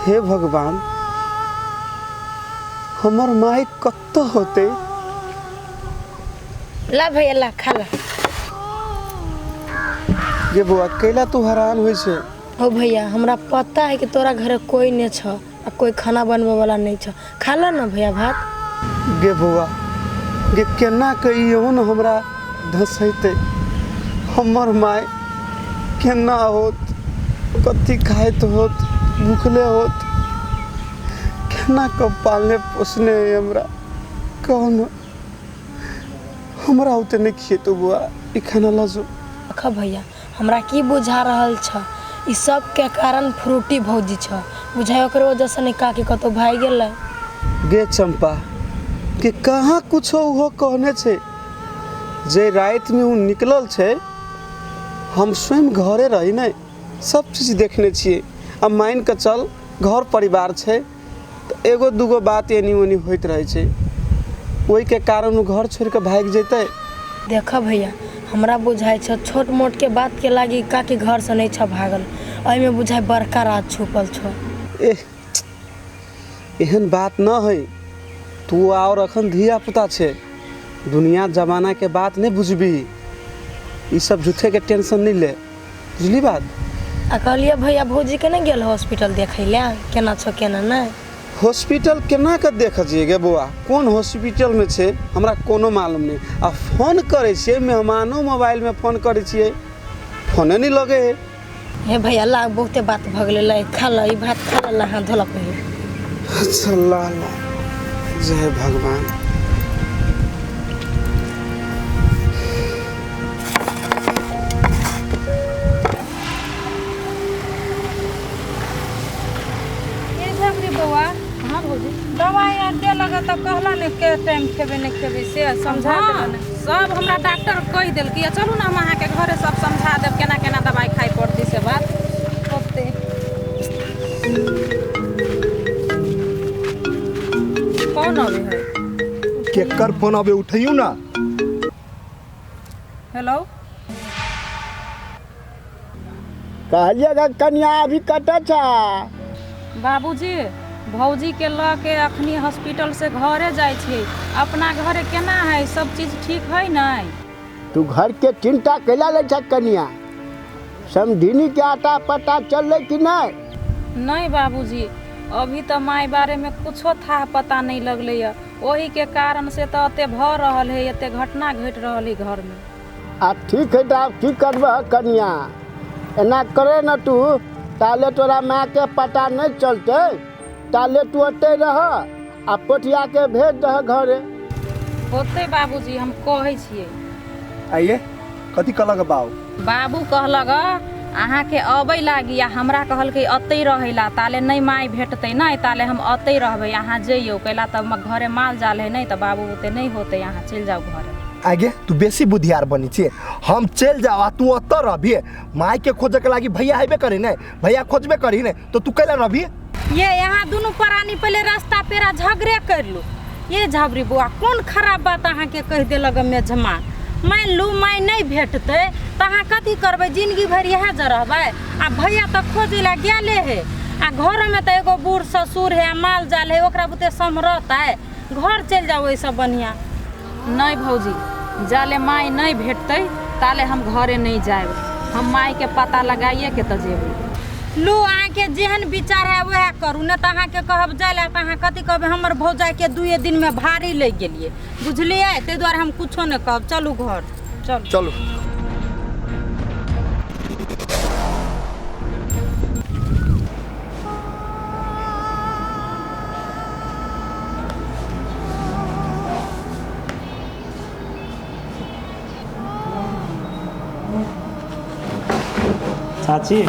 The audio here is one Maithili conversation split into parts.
हे भगवान, हमर माय कतऽ होतै? ला भैया ला, खा ला। गे बौआ, कैला तू हैरान होइ छै? हो भैया, हमरा पता है कि तोरा घरे कोई नहीं छ आ कोई खाना बनबे वाला नहीं छ। खा ला ना भैया भात। गे बौआ गे, केना कहियो न हमरा धसैतै? हमर माय केना होत? कथी खाइत होत? भूखले होत? केना कऽ पालने पोसने है हमरा? कहू न, हमरा ओते नहि खिएतौ बौआ, ई खाना लऽ जो। देख भैया, हमरा की बुझा रहल छ, ई सब के कारण फ्रूटी भौजी छ। बुझाय ओकरे वजह से नहीं काकी कतौ भागि गेलै। गे चंपा, के कहाँ कुछो उहो कहने छै। जे रातिमे ओ निकलल छै, हम स्वयं घरे रही ने सब चीज देखने छियै। आ मानि कऽ चल, घर परिवार छै तऽ एगो दूगो बात एनी ओनी होइत रहै छै, ओहिके कारण ओ घर छोड़ि कऽ भागि जेतै? देख भैया, हमरा बुझाइ छ छोट मोट के बात के लागी काकी घर से नहीं छ भागल, एहिमे बुझाइ बड़का राज छुपल छ। एह, एहन बात न है। तू आओर अखन धिया पुता छै, दुनिया जमाना के बात नहीं बुझबी। ई सब झूठे के टेंशन नहीं ले, बुझली बात? आ कहलिए भैया, भौजी के नहीं गेल हॉस्पिटल देखै ले, केना छौ केना नहीं? हॉस्पिटल केना के देख जियै गे बौआ? कोन हॉस्पिटल में छै हमरा कोनो मालूम नहीं। आ फोन करै छियै, मेहमानो मोबाइल में फोन करै छियै, फोने नहीं लगे है। हे भैया ला, बहुते बात भऽ गेलै, ला खा ला, ई भात खा ला, हाथ धोला पहिले। अच्छा ला ला, जय भगवान। ये झबरी बौआ। हाँ भौजी। दवाई आर देलक तऽ कहला ने के टाइम खेबै नहि खेबै से समझा हाँ, देलक ने? सब हमरा डॉक्टर कहि देलकै। चलू ने, हम अहाँके घरे सब समझा देब केना केना दवाई खाइ पड़तै से बात। होतै। फोन अबै है। केकर फोन अबे? उठैयौ ना। हेलो। कहलिए कनिया, अभी कतऽ छ? बाबूजी, भौजी के लऽ के अखनी हॉस्पिटल से घरे जाइ छियै। अपना घरे केना है? सब चीज ठीक है नहि? तू घर के चिंता कैला लै छ कनिया? समधिनी के आता पता चललै कि नहि? नहीं बाबूजी, अभी तऽ माय बारे में कुछो था पता नहीं लगलै है। ओही के कारण से तऽ एते भऽ रहल है, एते घटना घटि रहल है घर में। आ ठीक है, तऽ आब की करबह कनिया? एना करे न तू, ताले तोरा मायके पता नहि चलतै ताले तू ओतै रह आ पोठिया के भेज दह घरे। होतै बाबूजी, हम कहै छियै। आइए, कथी कहलक बाबू? बाबू कहलक अहाँके अबै लागी आ हमरा कहलकै अतै रहै ला, ताले नहि माय भेटतै नहि ताले हम अतै रहबै, अहाँ जइयौ। कैला तऽ घरे माल जाल है नहि तऽ बाबू ओते नहि होतै, अहाँ चलि जाउ घरे। आगे तू बेसी बुधियार बनी छियै। हम चलि जाओ आ तू ओतऽ रहबी? मायके खोजके लागी भैया हेबे करी ने, भैया खोजबे करी ने, तो तू कैला रहबी? ये यहाँ दुनू प्राणी पहले रास्ता पेरा झगड़े कर लू। ये झबरी बौआ, कोन खराब बात अहाँके कहि देलक मेजमान? मानि लू माय नहि भेटतै तऽ अहाँ कथी करबै? जिंदगी भरि इएह जे रहबै? आ भैया तऽ खोजै लए गेले है, आ घरमे तऽ एगो बूढ़ ससुर है आ माल जाल है, ओकरा बुते सम्हरतै? घर चलि जाउ, ओहिसँ बढ़िआँ। नहि भौजी, जाले माय नहि भेटतै ताले हम घरे नहि जायब। हम मायके पता लगाइए के तऽ जेबै। लू, अहाँके जेहन विचार है वएह करू, नहि तऽ अहाँके कहब जाय लए तऽ अहाँ कथी कहबै? हमर भौजाइके दुए दिनमे भारी लागि गेलियै, बुझलियै? ताहि दुआरे हम कुछो नहि कहब। चलू घर चलू। चलू। चाची,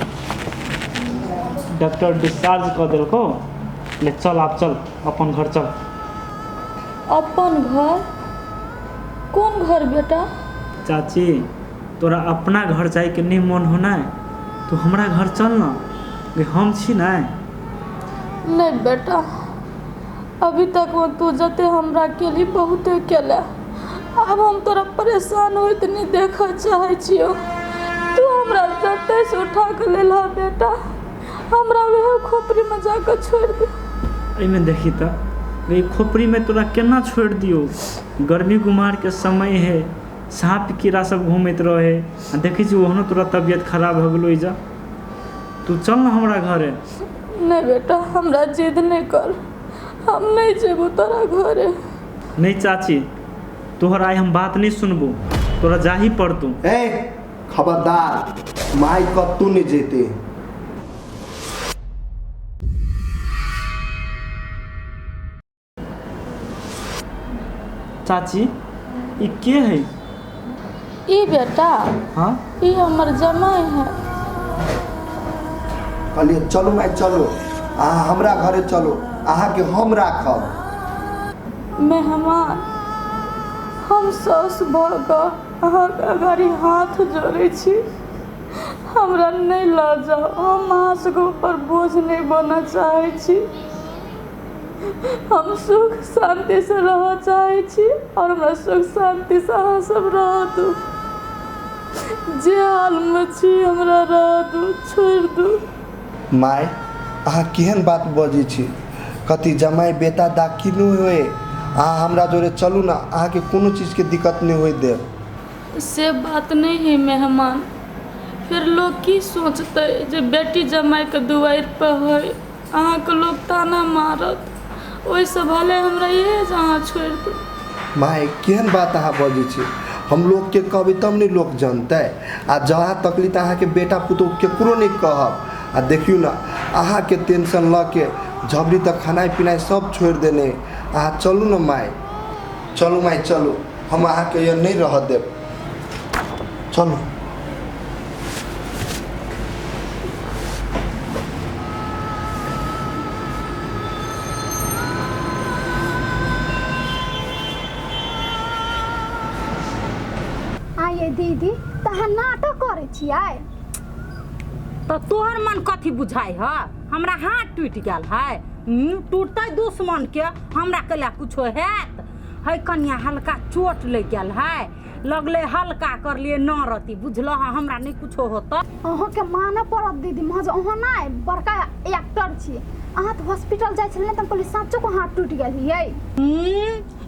डॉक्टर डिस्चार्ज कऽ देलकौ। ले चल, आब चल, अपन घर चल। अपन घर? कोन घर बेटा? चाची, तोरा अपना घर जाइके नहि मोन हो ने, तू हमरा घर चल न गे, हम छी ने। नहीं बेटा, अभी तक वो तू जते हमरा केली बहुते केला। आब हम तोरा परेशान होइत नहीं देखऽ चाहै छियौ। तू हमरा जतै से उठा के लेलह बेटा, हमरा वएह खोपड़ीमे जाकऽ छोड़ि दे। एहिमे देखी तऽ गई खोपड़ीमे तोरा केना छोड़ि दियौ? गर्मी कुमारके समय है, साँप कीड़ा सब घूमैत रहे आ देखै छी ओहनो तोरा तबियत खराब भऽ गेलो। एहिजा तू चल ने हमरा घरे। नहि बेटा, हमरा जिद नहि कर, हम नहि जेबो तोरा घरे। नहि चाची, तोहर आइ हम बात नहि सुनबो, तोरा जाही पड़तौ। ए खबरदार, माय कतहु नहि जेतै। चाची, ई के है? ई बेटा? हाँ, ई हमर जमाई है। कहलिए चलू माय चलू, अहाँ हमरा घरे चलू, अहाँके हम राखब। मेहमान, हम साउस भऽ कऽ अहाँके अगाड़ी हाथ जोड़ै छी, हमरा नहि लऽ जाउ। हम अहाँ सबके ऊपर बोझ नहि बनऽ चाहै छी। हम सुख शान्तिसँ रहऽ चाहै छी आओर हमरा सुख शान्तिसँ अहाँ सब रहऽ दू। जे हालमे छी हमरा रहऽ दू, छोड़ि दू। माय, अहाँ केहन बात बजै छी? कथी जमाइ बेटा दाखिल नहि होए? अहाँ हमरा जोरे चलू ने, अहाँके कोनो चीजके दिक्कत नहि होय देब। से बात नहि है मेहमान, फेर लोग की सोचतै जे बेटी जमाइके दुआरि पर है? अहाँके लोग ताना मारत। ओहिसँ भले हमरा इएह जे अहाँ छोड़ि दू। माय, केहन बात अहाँ बजै छी? हम लोकके कहबै तब ने लोक जनतै? आ जहाँ तकली तऽ अहाँके बेटा पुतोहु केकरो नहि कहब। आ देखियौ ने, अहाँके टेंशन लऽ के झबरी तऽ खेनाइ पिनाइ सब छोड़ि देने। अहाँ चलू ने माय, चलू माय चलू, हम अहाँके ये नहि रहऽ देब, चलू। आइए दीदी, तऽ अहाँ नाटक करै छियै? तऽ तोहर मन कथी बुझाइ ह? हमरा हाथ टूटि गेल है? टूटतै दुश्मन के, हमरा कैला कुछो हैत है? कनिया, हल्का चोट लागि गेल है, लगले हल्का करलिए न रति, बुझल? हमरा नहि कुछो होतै। अहाँके मानऽ पड़त दीदी, महज अहाँ नहि बड़का एक्टर छी। अहाँ तऽ हॉस्पिटल जाइ छलियै तऽ हम कहलियै साँचो के हाथ टूटि गेल यै।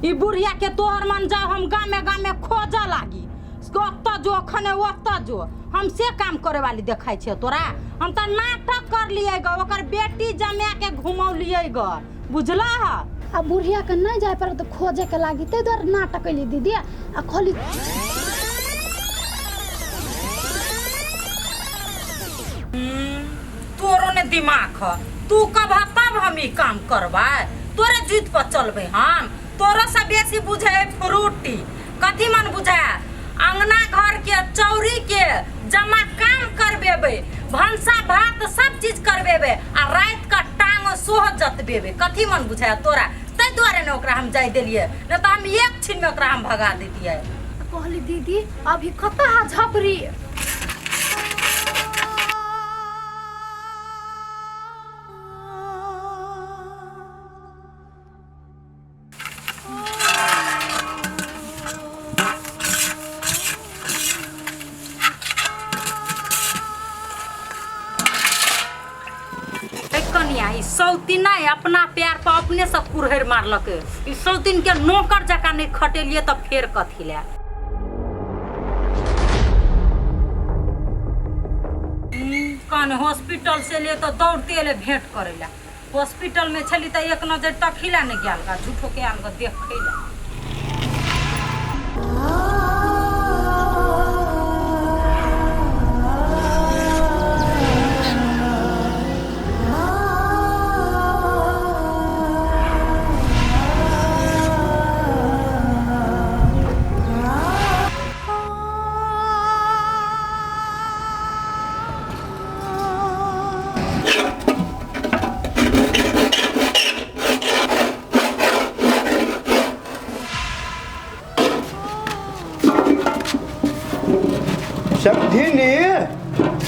ई बुढ़िया के तोहर मन जाओ, हम गामे गामे खोजऽ लागी, ओतऽ जो अखने ओतऽ जो। हम से काम करे वाली देखाइ छै तोरा? हम तऽ नाटक करलियै ग, ओकर बेटी जमा के घुमौलियै ग, बुझलह? आ बुढ़िया के नहि जाय पड़त खोजे के लागी, ताहि दुआरे नाटक कैली दीदी। आ कहली तोरो ने दिमाग ह, तू कब तब हम ई काम करबै, तोरे जीत पर चलबै हम। तोरो से बेसी बुझे है फ्रूटी, कथी मन बुझे? अंगना घर के चौरी के जमा काम करबेबै, भनसा भात सब चीज करबेबै आ रात का टांग सोह जतबेबै, कथी मन बुझे तोरा? ताहि दुआरे ने ओकरा हम जाय देलियै, नहि तऽ हम एक क्षण में ओकरा हम भगा देतियै। कहली दीदी, अभी कतऽ है झपरी? ए कनिया, ई सौतीन नहि अपना पैर पर अपने से कुरहरि मारलकै। ई सौतीन के नौकर जकाँ नहि खटेलियै तऽ फेर कथी लए? कन हॉस्पिटल से लिए तऽ दौड़ते एलै भेंट करै लए। हॉस्पिटल में छली तऽ एक नजर तखिला नहि गेल गा, झूठो के आयल गा देखै लए। समधिनी,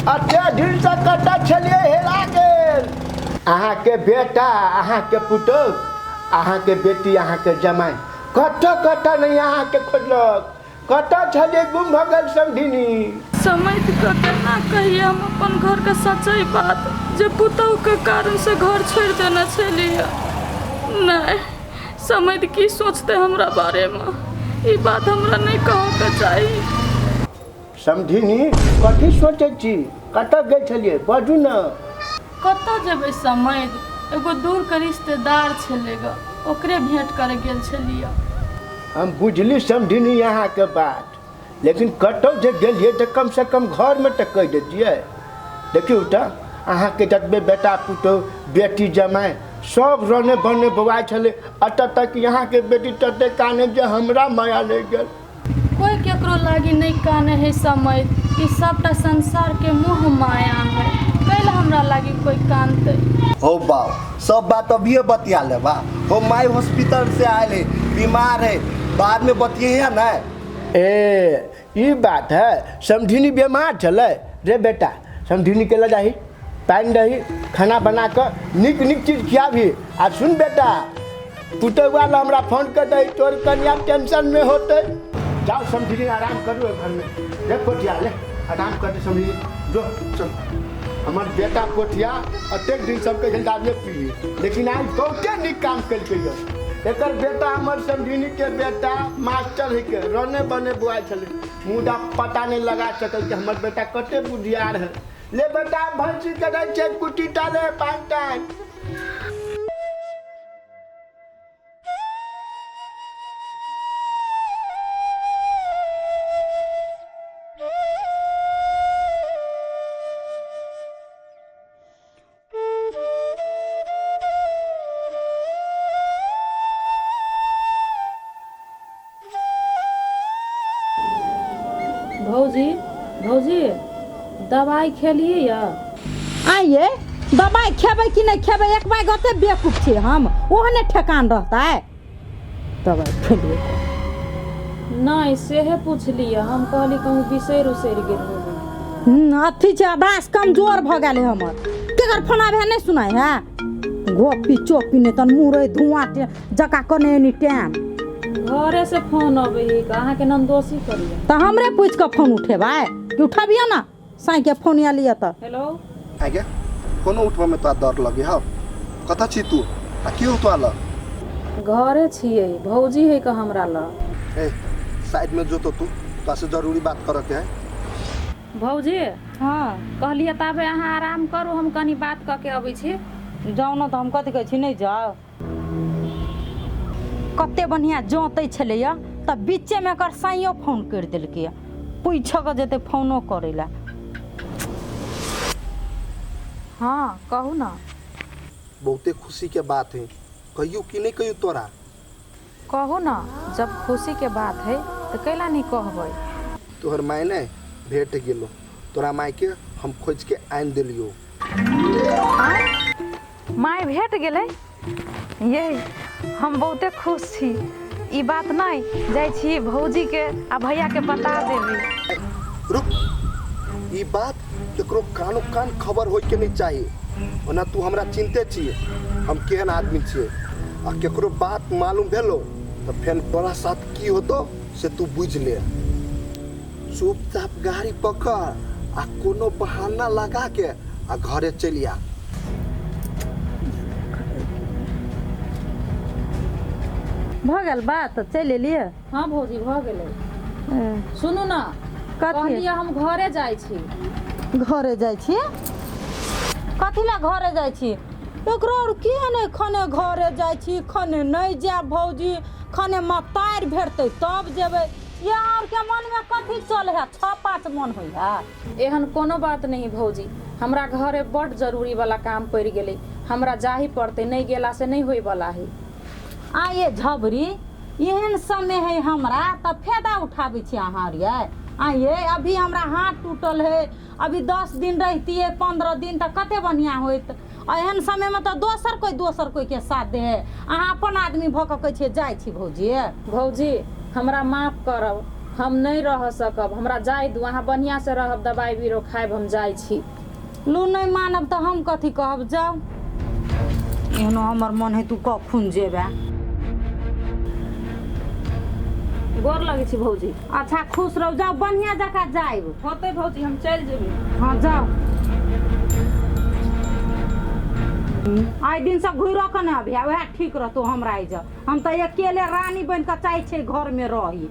अते दिनसँ कतऽ छलियै हेरा गेल? अहाँके बेटा, अहाँके पुतोहु, अहाँके बेटी, अहाँके जमाइ कतऽ कतऽ नहि अहाँके खोजलक। कतऽ छलियै गुम भऽ गेल समधिनी? समझ कऽ केना कहिए हम अपन घरके सच्चाई बात? जे पुतहुके कारणसँ घर छोड़ि देने छलियै। नहि, समधि की सोचतै हमरा बारेमे, ई बात हमरा नहि कहऽके चाही। समधिनी, कथी सोचै छी? कतऽ गेल छलियै, बाजू ने। कतऽ जेबै समधि, एगो दूरके रिश्तेदार छलै ग, ओकरे भेँट करऽ गेल छलियै। हम बुझली समधिनी अहाँके बात, लेकिन कतहु जे गेलियै तऽ कमसँ कम घरमे तऽ कहि दैतियै। देखियौ तऽ अहाँके जतबे बेटा पुतहु बेटी जमाइ सब रने बने बौआइ छलै, एतऽ तक अहाँके बेटी तते कानै जे हमरा माया लागि गेल। कोइ केकरो लागी नहि कानै है समय, ई सबटा संसारके मोह माया है, कैला हमरा लागी कोइ कानतै। हो बाप, सब बात अभिये बतिया लेबा। हो my hospital से आयल है, बीमार है, बाद में बतिये है ना। ए ई बात है, समधिनी बीमार छलै रे बेटा, समधिनी के लऽ जाही, पानि दही, खाना बना कऽ नीक नीक चीज खियाबही। आ सुन बेटा, पुतहुआ लए हमरा फोन कर दही, तोर कनिया टेंशन में होतै। जाओ समधिनी, आराम करू घर में। रे पोठिया ले, आराम कर दे समधिनी, जो चल। हमर बेटा पोठिया अतेक दिन सबके दाबे पी, लेकिन आज बहुते नीक काम केलकै यऽ। एकर बेटा हमर समधिनी के बेटा मास्टर है के रने बने बुआइ छलै, मुदा पता नहीं लगा सकल कि हमर बेटा कते बुधियार है। ले बेटा, भैंसी के दै छै कुट्टी डाले पानि तानि। भौजी, भौजी, दवाइ खेलियै यऽ? आइए दवाइ खेबै कि नहि खेबै, एक बार गते बेवकूफ छी हम, ओहने ठेकान रहतै। दवाइ खेलियै? नहि, सेहे पुछलियै, हम कहली कहूँ बिसरि उसरि गेल होबै। अथी छै, आवाज कमजोर भऽ गेल है हमर। केकर फोन आबै है नहि सुनाइ है? गोपी चोपी नहि तन मुरै धुआं जका कने एनी टाइम। घरे से फोन अबै है, अहाँके ननदोसी करियै। तऽ हमरे पूछि कऽ फोन उठेबै कि उठबियै ने? साँइ के फोन आयल यऽ तऽ। हेलो। आगे फोनो उठबऽ में तोरा डर लगे हौ? कतऽ छी तू आ के हो तोरा लग? घरे छियै, भौजी है के हमरा लग। ए, साइड में जो तो तू, तोरा से जरूरी बात करऽ के है। भौजी। हँ। कहलियै ताबे अहाँ आराम करू, हम कनी बात कऽ के अबै छी। जाउ ने तऽ, हम कथी कहै छी, नहि जाउ। कते बढ़िआँ जोतै छलैया तऽ बीचेमे एकर साइयो फोन करि देलकै, पूछऽ कऽ जेतै फोनो करै लए। हँ, कहू ने। बहुते खुशी के बात है, कहियो कि नहीं कहियो तोरा? कहू ने, जब खुशीके बात है तऽ कैला नहि कहबै? तोहर माय ने भेट गेलो, तोरा माय के हम खोज के आनि देलियो। आँय, माय भेट गेलै? ये हम बहुते खुश छी। ई बात नहि, जाइ छी भौजीके आ भैयाके बता देबै। रुक, ई बात केकरो कानो कान खबर होय के नहीं चाहिए। ओना तू हमरा चिन्हते छियै हम केहन आदमी छियै, आ केकरो बात मालूम भेलो तऽ फेन तोरा साथ की होतो से तू बुझि ले। चुपचाप गाड़ी पकड़ आ कोनो बहाना लगा के आ घरे चलि आ। भऽ गेल बात, चलि एलियै? हँ भौजी, भऽ गेलै। सुनू ने। कथी? कहलियै हम घरे जाइ छी। घरे जाइ छी? कथी लए घरे जाइ छी? एकरो आओर किए नहि, खने घरे जाइ छी, खने नहि जायब भौजी, खने मतारि भेटतै तब जेबै। ये आओरके मनमे कथी चलै है? छओ पाँच मन होइ है। एहन कोनो बात नहीं भौजी, हमरा घरे बड्ड जरूरी वाला काम पड़ि गेलै, हमरा जाही पड़तै, नहि गेला से नहि होय वाला है। आ ये झबरी, एहन समय है हमरा तऽ फायदा उठाबै छी अहाँ आर यै? आ ये अभी हमरा हाथ टूटल है, अभी 10 दिन रहितियै, 15 दिन, तऽ कते बढ़िआँ होइत। आ एहन समयमे तऽ दोसर कोइके साथ दे है, अहाँ अपन आदमी भऽ कऽ कहै छियै जाइ छी भौजी? भौजी, हमरा माफ करब, हम नहि रह सकब, हमरा जाय दू, अहाँ बढ़िआँ से रहब, दबाइ बीरो खायब, हम जाइ छी। लू, नहि मानब तऽ हम कथी कहब, जाउ। एहनो हमर मन है तू कखुन जेबे। गोर लगै छी भौजी। अच्छा, खुश रहू, जाउ, बढ़िआँ जकाँ जायब। होतै भौजी, हम चलि जेबै। हँ, जाउ। आइ दिनसँ घुरो कऽ नहि अबिहा, वएह ठीक रहतौ। हमरा एहिजऽ हम तऽ अकेले रानी बनि कऽ चाहै छियै घरमे रही।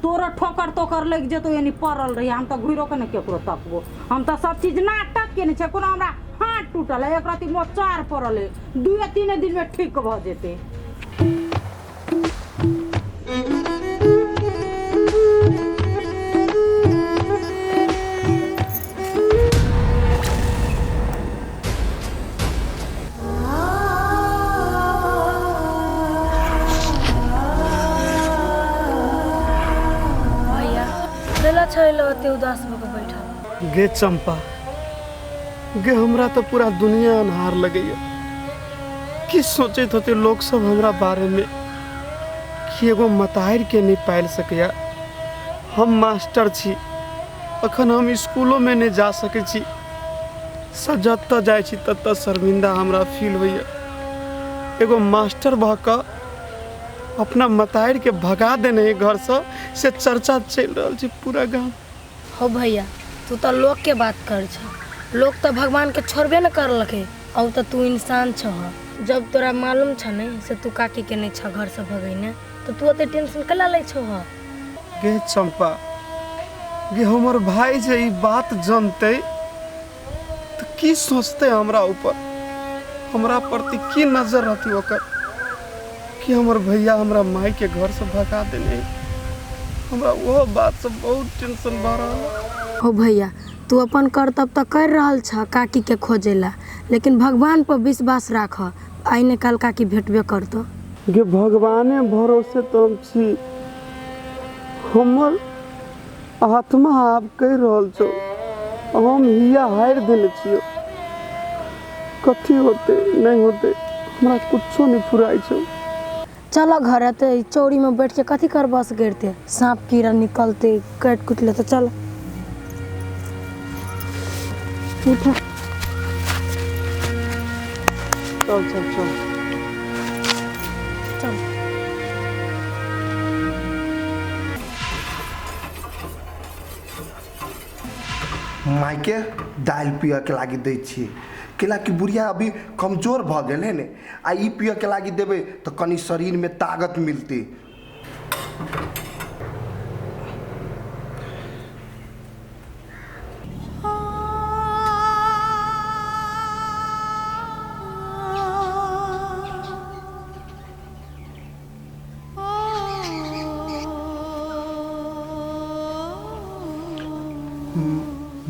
तोरो ठोकर तोकर लागि जेतौ, एनी पड़ल रही। हम तऽ घुरो कऽ नहि केकरो तकबो। हम तऽ सब चीज नाटक केने छै। कोनो हमरा हाथ टूटल है, एक रति मोचार पड़ल है, दुए तीने दिनमे ठीक भऽ जेतै। भैया कैला छै ओते उदास भऽ कऽ बैठल? गे चंपा गे, हमरा तऽ पूरा दुनिया अन्हार लगैया। की सोचैत होतै लोक सब हमरा बारेमे कि एगो मतारिके नहि पालि सकैया। हम मास्टर छी, अखन हम स्कूलोमे नहि जा सकै छी। से जतऽ जाइ छी ततऽ शर्मिंदा हमरा फील होइए। एगो मास्टर भऽ कऽ अपना मतारिके भगा देने है घरसँ, से चर्चा चलि रहल छै पूरा गाम। हो भैया, तू तऽ लोकके बात कर छ। लोक तऽ भगवानके छोड़बे ने करलकै। औ तऽ तू इंसान छह। जब तोरा मालूम छ ने से तू काकीके नहि छ घरसँ भगैने, तऽ तू ओते टेंशन कैला लै छह? गे चंपा गे, हमर भाई जे ई बात जनतै तऽ की सोचतै हमरा ऊपर, हमरा प्रति की नजर रहतै ओकर कि हमर भैया हमरा मायके घरसँ भगा देने है। हमरा ओहो बातसँ बहुत टेंशन भऽ रहल है। हो भैया, तू अपन कर्तव्य तऽ कर रहल छ काकीके खोजै ला, लेकिन भगवान पर विश्वास राख, आइ ने काल्हि काकी भेटबे करतौ। गे भगवाने भरोसे तऽ हम छी। हमर आत्मा आब कहि रहल छौ, हम हिया हारि देने छियौ। कथी होतै नहि होतै हमरा कुछो नहि फुराइ छौ। चल घर, एते चौरीमे बैठ के कथी कर बस गिरते, साँप कीड़ा निकलते, काटि कुटि लेते। चल उठा। चल चल चल। चल। मायके दालि पियऽके लागि दै छियै, कैलाकि बुढ़िया अभी कमजोर भऽ गेल है ने, आ ई पियऽके लागि देबै तऽ कनि शरीरमे ताकत मिलतै।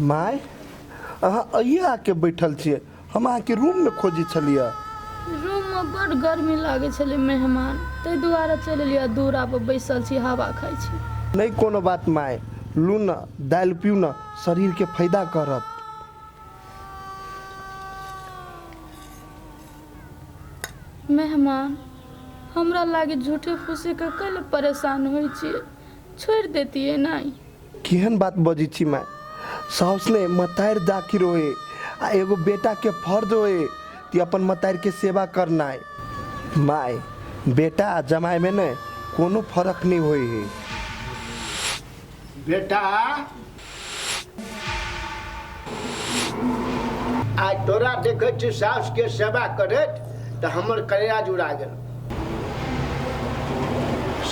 माय, अहाँ अइए आके बैठल छियै, हम अहाँके रूममे खोजै छलियै। रूममे बड्ड गर्मी लागै छलै मेहमान, ताहि दुआरे चलि एलियै, दूरा पर बैसल छी, हवा खाइ छी। नहि कोनो बात माय, लू ने दालि पीउ ने, शरीरके फायदा करत। मेहमान, हमरा लागे झूठे फूसे के कैले परेशान होइ छियै, छोड़ि देतियै नहि। केहन बात बजै छी माय? साउस ने मतारि दाखिर होए आ एगो बेटाके फर्ज होए कि अपन मतारिके सेवा करनाइ। माय, बेटा आ जमाइमे ने कोनो फरक नहि होइ है। बेटा, आइ तोरा देखै छी सासुके सेवा करैत तऽ हमर कलेजा जुड़ा गेल।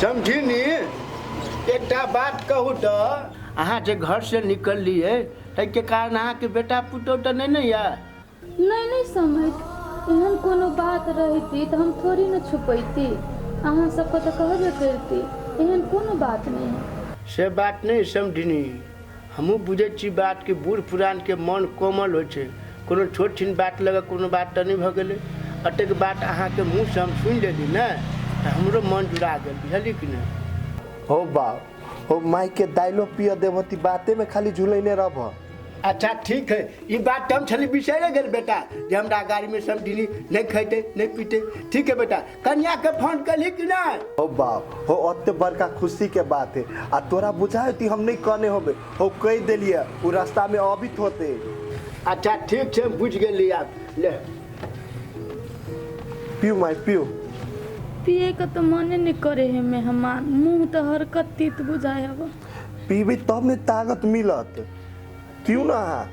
समझिनी, एकटा बात कहू तऽ अहाँ जे घरसँ निकललियै ताहिके कारण अहाँके बेटा पुतोहु तऽ नहि ने यऽ? नहि नहि समैध, एहन कोनो बात रहिती तऽ हम थोड़ी ने छुपैती, अहाँ सबके तऽ कहबे करिती। एहन कोनो बात नहि है। से बात नहि समझिनी, हमहूँ बुझै छी बात कि बूढ़ पुरानके मन कोमल होइ छै, कोनो छोट छिन बात लऽ कऽ कोनो बात तऽ नहि भऽ गेलै। एतेक बात अहाँके मुँहसँ हम सुनि लेली ने तऽ हमरो मन जुड़ा गेल, बुझलियै कि नहि? हो बाप हो, मायके दाइलो पिय देबह ती बातेमे खाली झुलैने रहबह। अच्छा ठीक है, ई बात तऽ हम छली बिसरे गेल बेटा जे हमरा गाड़ीमे समझिनी नहि खैतै नहि पीतै। ठीक है बेटा, कन्याके फोन कयली कि नहि? हो बाप हो, ओते बड़का खुशी के बात है आ तोरा बुझाय ती हम नहीं कहने होबे, हो कहि देलिए, उ रास्ता में अबित होते। अच्छा ठीक छै, हम बुझि गेली। आब ले पियू माय पियू। पियैके तऽ मने नहि करे है मेहमान, मुँह तऽ हरकत तीत बुझाय हब। पीबै तब ने ताकत मिलत, पियू ना अहाँ।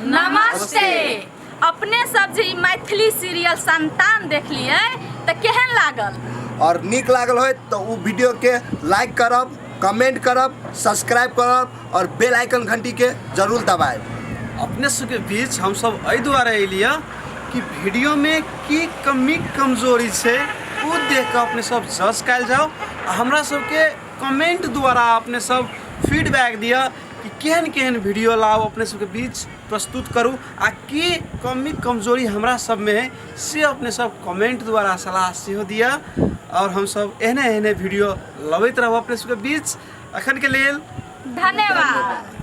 नमस्ते। अपने सब जे ई मैथिली सीरियल संतान देखलियै तऽ केहन लागल? और नीक लागल होय तो उ वीडियो के लाइक करब, कमेंट करब, सब्सक्राइब करब और बेल आइकन घंटी के जरूर दबाएब। अपने सबके बीच हमसब एहि दुआरे एलियै कि वीडियोमे की कमी कमजोरी छै ओ देख कऽ अपने सब जज कयल जाउ आ हमरा सबके कमेंट द्वारा अपने सब फीडबैक दिअ कि केहन केहन वीडियो लाउ, अपने सबके बीच प्रस्तुत करू आ की कमी कमजोरी हमरा सबमे है से अपने सब कमेंट द्वारा सलाह सेहो दिअ और हमसब एहने एहने वीडियो लबैत रहब अपने सबके बीच। अखन के लेल धन्यवाद।